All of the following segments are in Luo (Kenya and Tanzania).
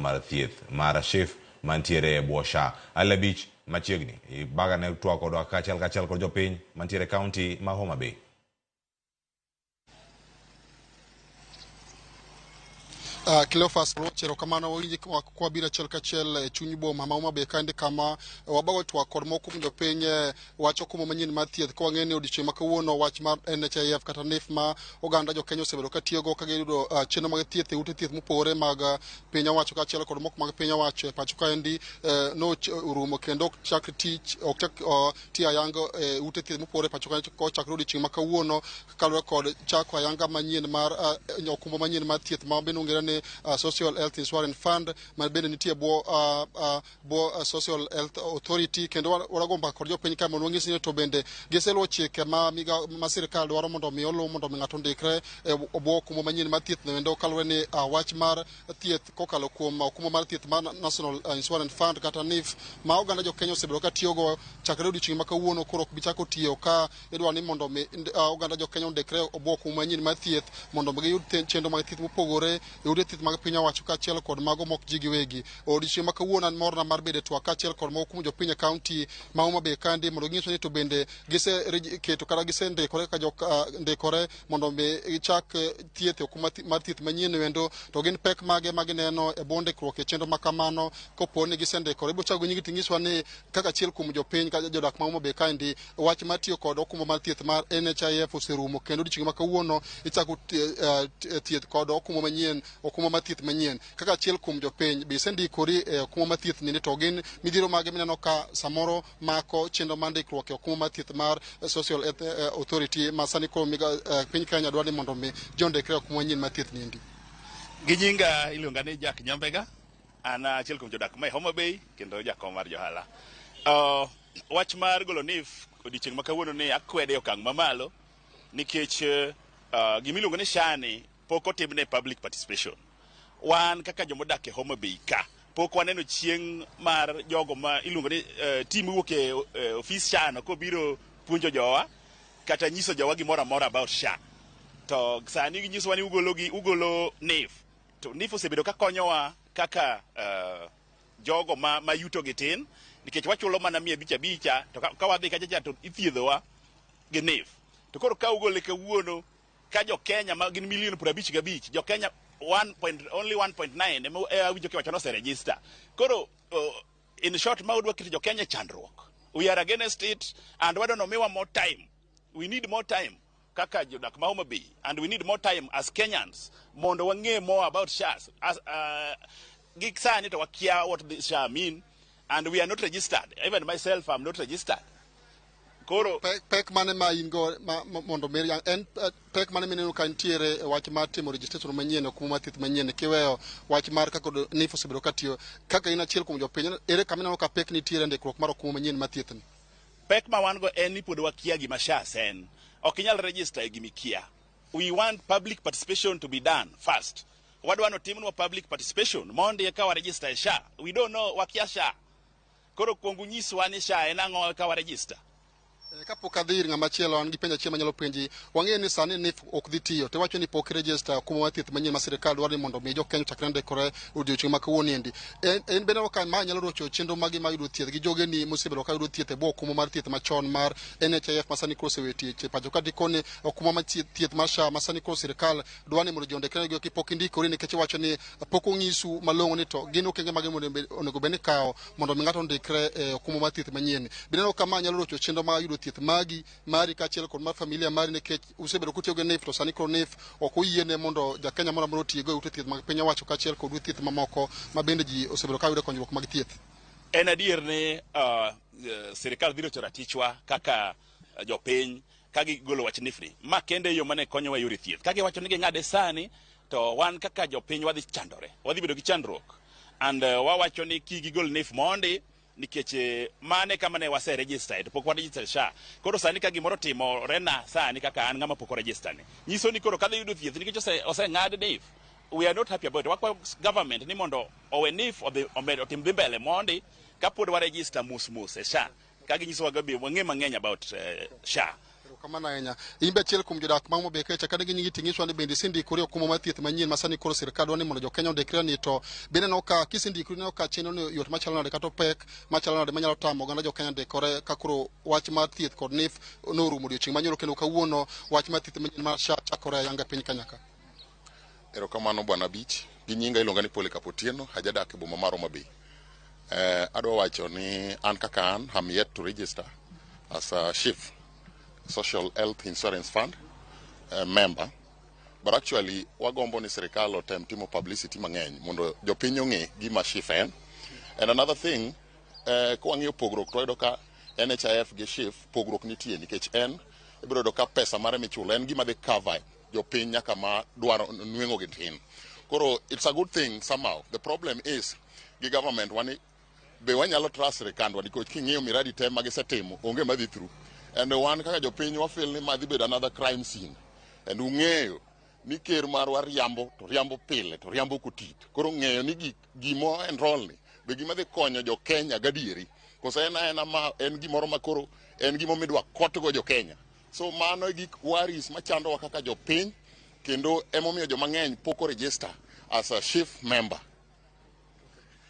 mar thieth mar SHIF mantiere e bwo SHA. Al abich machiegni, Ibaga ne twak kodwa kaachiel kaachiel kod jopiny mantiere e kaunti ma Homa Bay. Cleophas Ruoch, erokamano wawinji kwabiro achiel kachiel e chuny boma ma Homa Bay kaendi kama wabago twak kod moko kuom jopiny wach okumba manyien mar thieth ka wang'eyo ni odiochieng' ma kawuono wach mar NHIF kata NHIF ma oganda jo Kenya osebedo ka tiyogo ka giyudo chenro mag thieth e ute thieth mopogore mag piny owacho kaachiel kod moko mag piny owacho e pacho kaendi no orumo kendo ok chak tich ok chak tiyo ayanga e ute thieth mopogore e pacho kaendi kochakre odiochieng' ma kawuono kaluwore kod chako ayanga manyien mar okumba manyien mar thieth ma bende ong'ere ni Social Health Insurance Fund ma bende nitie bwo bwo Social Health Authority kendo warago mbaka kod jopiny kae mondo wanyis ni to bende giseluwo chike ma migawo ma sirkal dwaro mondo mi oluw mondo mi ng'ato ondikre e bwo okumba manyien mar thieth no endo kaluwore ni wach mar thieth kokalo kuom okumba mar thieth mar National Insurance Fund kata NHIF ma oganda jo Kenya osebedo ka tiyogo chakre odiochieng' ma kawuono koro ok bi chako tiyo ka idwa ni mondo mi oganda jo Kenya ondikre e bwo okumba manyien mar thieth mondo mi giyud chenro mag thieth mopogore e ute thieth mag piny owacho kaachiel kod mago mok ji giwegi. Odiochieng' ma kawuono an morna mar bedo e twak kaachiel kod moko kuom jopiny e kaunti ma Homa Bay kandi mondo ginyiswa ni to bende giseketo kata gisendikore kaka jok ndikore mondo mi gichak thieth e okumba mar thieth manyien endo to gin pek mage ma gineno e bwo ndikruok e chenro ma kamano kopo ni gisendikore. Ibiro chako gi nyingi tinyiswa ni kaka achiel kuom jopiny kata jodak ma Homa Bay kaendi wach mar tiyo kod okumba mar thieth mar NHIF oserumo kendo odiochieng' ma kawuono ichako thieth kod okumba manyien okumba mar thieth manyien. Kaka achiel kuom jopiny be isendikori e okumba mar thieth ni to gin midhiero mage mineno ka samoro mako chenro mar ndikruok e okumba mar thieth mar Social Health Authority ma sani koro piny Kenya dwaro ni mondo mi ji ondikre e okumba manyien mar thieth niendi. Gi nyinga iluonga ni Jack Nyambega. An achiel kuom jodak mae Homa Bay kendo jakom mar johala. Wach mar golo NHIF odiochieng' ma kawuono ni akwede e okang' mamalo nikech gima iluongo ni SHA ni pok otimne public participation. Wan kaka jomodak e Homa Bay ka pok waneno chieng' mar jogo ma iluongo ni team mowuok e ofis SHA no kobiro puonjo jowa kata nyiso jowa gimoro amora about SHA. To sani ginyisowa ni ugolo gi ugolo NHIF. To NHIF osebedo ka konyowa kaka jogo ma yuto gi tin nikech wachulo mana 500 abicha to ka wadhi kacha cha to ithiedhowa gi NHIF. To koro ka ugole kawuono ka jo Kenya ma gin milion 55 jo Kenya 1 point, only 1.9 ema awinjo kiwacho ni oseregister. Koro in short ma udwa keto jo Kenya e chandruok. We are against it and wadwa ni omiwa more time. We need more time kaka jodak ma Homa Bay and we need more time as Kenyans mondo wang'e more about SHA. As, gik sani to wakia what the SHA mean and we are not registered. Even myself I'm not registered. Koro pek mane ma in go mondo mi en pek mane mineno ka nitiere e wach mar timo registration manyien okumba mar thieth manyien kiweyo wach mar kaka NHIF osebedo ka tiyo kaka in achiel kuom jopiny ere kama ineno ka pek nitiere e ndikruok mar okumba manyien mar thieth ni? Pek ma wan go en ni pod wakia gima SHA en. Ok inyal register e gima ikia. We want public participation to be done first. Wadwa ni otimnwa public participation mondi eka wa register e SHA. We don't know, wakia SHA. Koro kuong unyiswa ni SHA en ang'o eka wa register. Kapok adhi ir ng'ama chielo an gi penjo achiel manyalo penji. Wang'eyo ni sani NHIF ok dhi tiyo to iwacho ni pok register okumba mar thieth manyien ma sirkal dwaro ni mondo mi jo Kenya ochakre ndikore odiochieng' ma kawuono endi. En bende ka ma nyalo rocho chenro magi mar yudo thieth gi jogeni mosebedo ka yudo thieth e bwo okumba mar thieth machon mar NHIF ma sani koro osewe tich e pacho ka dikoni okumba mar thieth mar SHA ma sani koro sirkal dwaro ni mondo ji ondikre go kipok indikori nikech iwacho ni pok ong'isu malong'o ni to gin okenge mage onego bed ni ikawo mondo mi ng'ato ondikre e okumba mar thieth manyien. Bineno ka ma nyalo rocho chenro mar yudo thieth magi mari kaachiel kod mar familia mari nikech usebedo kutiyo gi NHIF to sani koro NHIF ok oyiene mondo ja Kenya moro amora otigo e ute thieth mag piny owacho kaachiel kod ute thieth mamoko ma bende ji osebedo ka yudo konyruok mag thieth. En adier ni sirikal dhi rocho ratichwa kaka jopiny ka gigolo wach NHIF ni. Ma kende e yo mane konyowa e yore thieth. Ka giwacho ni ging'ade sani to wan kaka jopiny wadhi chandore. Wadhi bedo gi chandruok. And wawacho ni kik gigol NHIF mondi nikech mane kama ne wase register to pok wa register SHA. Koro sani ka gimoro timore na sani kaka an ng'ama pok o register ni. Nyiso ni koro kadhi yudo thieth nikech oseng'ad NHIF. We are not happy about it. Wakwayo government ni mondo owe NHIF odhi omed otim dhi mbele mondi kapod wa register mos mos e SHA. Ka ginyisowa ga be wang'e mang'eny about SHA. Erokamano ahinya. In be achiel kuom jodak ma Homa Bay kae chakane gi nyingi ting'iswa ni bende isendikori e okumba mar thieth manyien ma sani koro sirkal dwaro ni mondo jo-Kenya ondikre ni to bende ineno ka kisendikori ineno ka chenro ni yot machalo nade kata opek machalo nade manyalo tamo oganda jo-Kenya ndikore ka koro wach mar thieth kod NHIF norumo odiochieng' manyoro kendo kawuono wach mar thieth manyien mar SHA chakore ayanga e piny Kenya ka. Erokamano bwana Abich. Gi nyinga iluonga ni Polycarp Otieno, ajadak e boma mar Homa Bay. Eh, adwa wacho ni an kaka an, I'm yet to register as a SHIF, Social Health Insurance Fund member. But actually wagombo ni sirikal otem timo publicity mang'eny mondo jopiny ong'e gima SHIF en. And another thing, kwang'iyo pogruok to wayudo ka NHIF gi SHIF pogruok nitie nikech en ibiro yudo ka pesa mare michulo en gima dhi cover jopiny nyaka ma dwaro nweng'o gi tin. Koro it's a good thing somehow. The problem is gi government wani be wanyalo trust sirikandwa nikech king'iyo miradi te ma gisetimo onge madhi through. And wan kaka jopiny wa feel ni ma dhi bedo another crime scene. And ung'eyo ni ker marwa riambo to riambo pile to riambo kotit. Koro ng'eyo ni gik gimo enroll ni be gima dhi konyo jo Kenya gadieri. Koso en aena ma en gimoro ma koro en gimo midwa kotgo jo Kenya. So mano e gik worries machandowa kaka jopiny kendo emomiyo joma ng'eny pok o register as a SHIF member.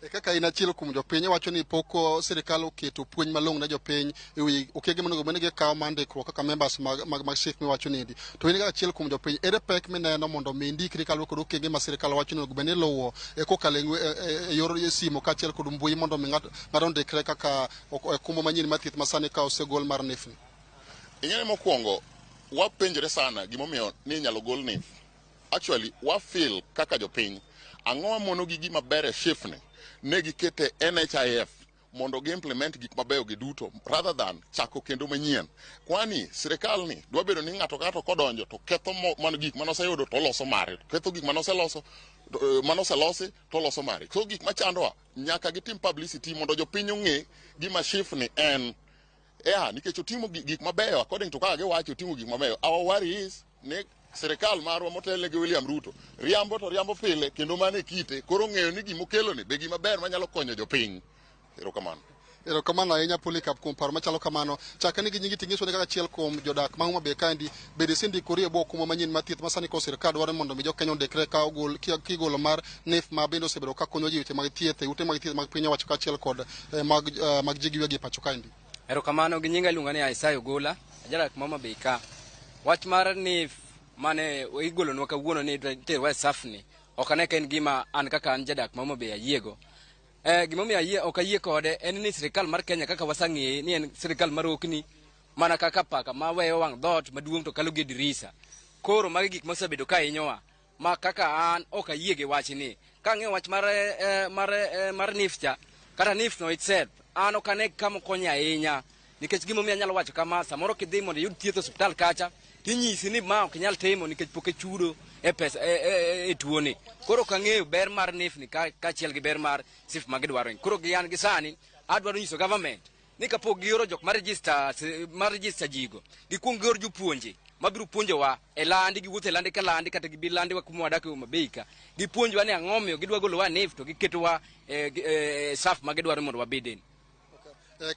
E kaka in achiel kuom jopiny iwacho ni pok sirikal oketo puonj malong'o ne jopiny e wi okenge monego bed ni gikawo mar ndikruok kaka members mag SHIF miwacho niendi. To in kaka achiel kuom jopiny, ere pek mineno mondo mi indikri kaluwore kod okenge ma sirikal wacho ni onego bed ni iluwo e kokalo e yor simo kaachiel kod mbui mondo mi ng'ato ondikre kaka okumba manyien mar thieth ma sani ka osegol mar NHIF ni? Ing'e mokwongo wapenjre sana gimomiyo ni inyalo gol NHIF. Actually wa feel kaka jopiny ang'o mono gi gima ber e SHIF ni ne gikete NHIF mondo gi implement gik mabeyo gi duto rather than chako kendo manyien. Kwani sirikal ni dwa bedo ni ng'ato ka ng'ato kodonjo to ketho mano gik manoseyudo to oloso mare, ketho gik manoseloso manoselosi to oloso mare. So gik machandowa nyaka gitim publicity mondo jopiny ong'e gima SHIF ni en. Yeah, nikech otimo gik mabeyo according to kaka giwacho otimo gik mabeyo. Our worry is ni sirikal marwa motelne gi William Ruto riambo to riambo pile kendo mano e kite. Koro ng'eyo ni gimokelo ni be gima ber manyalo konyo jopiny. Erokamano. Erokamano ahinya Polycarp kuom paro machalo kamano. Chak ni gi nyingi ting'iso ni kaka achiel kuom jodak ma Homa Bay kaendi bende isendikori e bwo okumba manyien mar thieth ma sani koro sirkal dwaro ni mondo mi jo-Kenya ondikre ka ogol kigolo mar NHIF ma bende osebedo ka konyo ji e weche mag thieth e ute mag thieth mag piny owacho kaachiel kod mag ji giwegi e pacho kaendi. Erokamano gi nyinga iluonga ni Isaiah Ogola, ajadak ma Homa Bay ka. Wach mar NHIF mane igolonwa kawuono ni iterowa e SHA ni, ok ane ka en gima an kaka an jadak ma Homa Bay ayiego. Gimomiyo ayie, ok ayie kode en ni sirikal mar Kenya kaka wasang'eye ni en sirikal marokni mana kaka paka maweyo wang' dhoot maduong' to kalo gi e dirisa. Koro magi gik mosebedo ka hinyowa ma kaka an ok ayie gi wachni. Kang'iyo wach mar NHIF cha, kata NHIF no itself, an ok ane kama okonyo ahinya. Nikech gimomiyo anyalo wacho kama, samoro kidhi mondo iyud thieth e osiptal kacha, tinyisi ni ma ok inyal timo nikech pok ichudo e pesa e tuoni. Koro ok ang'eyo ber mar NHIF ni kaachiel gi ber mar SHIF ma gidwaro ni. Koro gi an gi sani, adwaro nyiso government ni kapok gioro jok ma register jigo, gikuong gior jopuonje mabiro puonjowa e landi, giwuotho e landi ka landi, kata gibi landiwa kuma wadake Homa Bay ka. Gipuonjwa ni ang'o omiyo gidwa golowa NHIF to giketowa e SHA ma gidwaro mondo wabeden.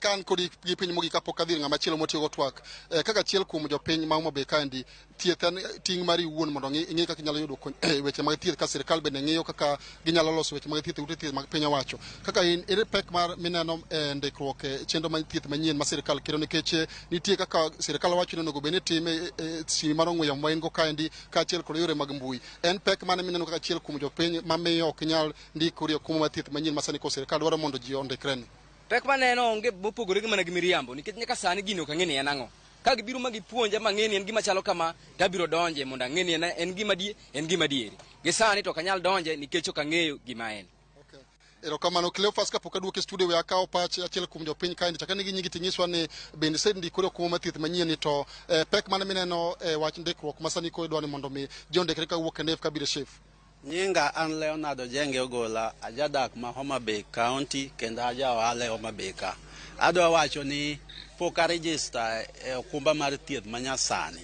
Ka an kodi gi piny mogik kapok adhi ir ng'ama chielo motiyogo twak, kaka achiel kuom jopiny ma Homa Bay kaendi, thieth en ting' mari iwuon mondo ing'i kaka inyalo yudo weche mag thieth ka sirikal bende ng'iyo kaka ginyalo loso weche mag thieth e ute thieth mag piny owacho. Kaka in, ere pek mar mineno e ndikruok e chenro mar thieth manyien ma sirikal kelo nikech nitie kaka sirikal wacho ni onego bed ni itime e simi mar ong'we yamo ma in go kaendi kaachiel kod yore mag mbui. En pek mane mineno kaka achiel kuom jopiny mamiyo ok inyal ndikori e okumba mar thieth manyien ma sani koro sirikal dwaro mondo ji ondikre ni? Pek maneno onge mopogore gi mana gi miriambo nikech nyaka sani gini ok ang'e ni en ang'o. Ka gibiro ma gipuonja ma ang'e ni en gima chalo kama, to abiro donje mondo ang'e ni en gima en gima adieri. Gi sani to ok anyal donje nikech ok ang'eyo gima en. Okay. Erokamano Cleophas, kapok aduoki e studio we akawo pach achiel kuom jopiny kaendi. Chak ane gi nyingi tinyiswa ni bende isendikori okumba mar thieth manyien ni to pek mane mineno e wach ndikruok ma sani koro idwa ni mondo mi ji ondikre kawuok e NHIF kabiro e SHIF? Nyinga an Leonard Ojenge Ogola, ajadak ma Homa Bay County kendo aja ohala e Homa Bay ka. Adwa wacho ni pok a register e okumba mar thieth manyasani.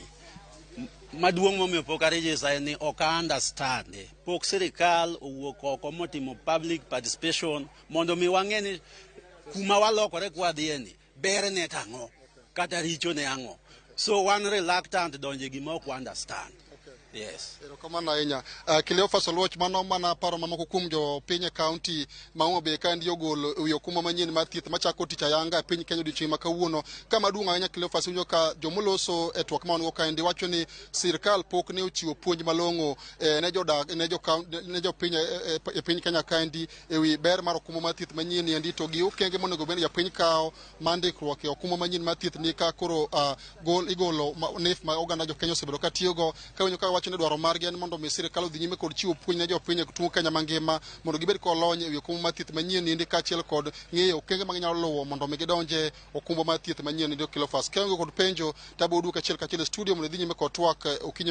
Maduong' momiyo pok a register en ni ok a understand. Pok sirikal owuok oko motimo public participation mondo mi wang'e ni kuma walokore kwadhiye ni berne to ang'o kata richone ang'o. So wan reluctant donjo e gima ok wa understand. Yes. Erokamano ahinya. Cleophas Oluoch, mano mana paro mamoko kuom jopiny e kaunti ma Homa Bay kaendi ogolo e wi okumba manyien mar thieth machako tich ayanga e piny Kenya odiochieng' ma kawuono. Kama duong' ahinya Cleophas, winjo ka jomoloso e twak ma wan go kaendi wacho ni sirkal pok ne ochiwo puonj malong'o ne jodak ne jo ne jopiny e piny Kenya kaendi e wi ber mar okumba mar thieth manyien endi to gi okenge monego bed ni japiny kawo mar ndikruok e okumba manyien mar thieth ni ka koro gol igolo NHIF ma oganda jo Kenya osebedo ka tiyogo. Ka winjo ka wacho ni dwaro margi en mondo mi sirkal odhi nyime kod chiwo puonj ne jopiny e tung Kenya mangima mondo gibed kolony e wi okumba mar thieth manyien endi kaachiel kod ng'eyo okenge ma ginyalo luwo mondo mi gidonje okumba mar thieth manyien endi. Cleophas, ka ionge kod penjo to abiro duoki achiel kachiel e studio mondo idhi nyime kod twak okinyi ma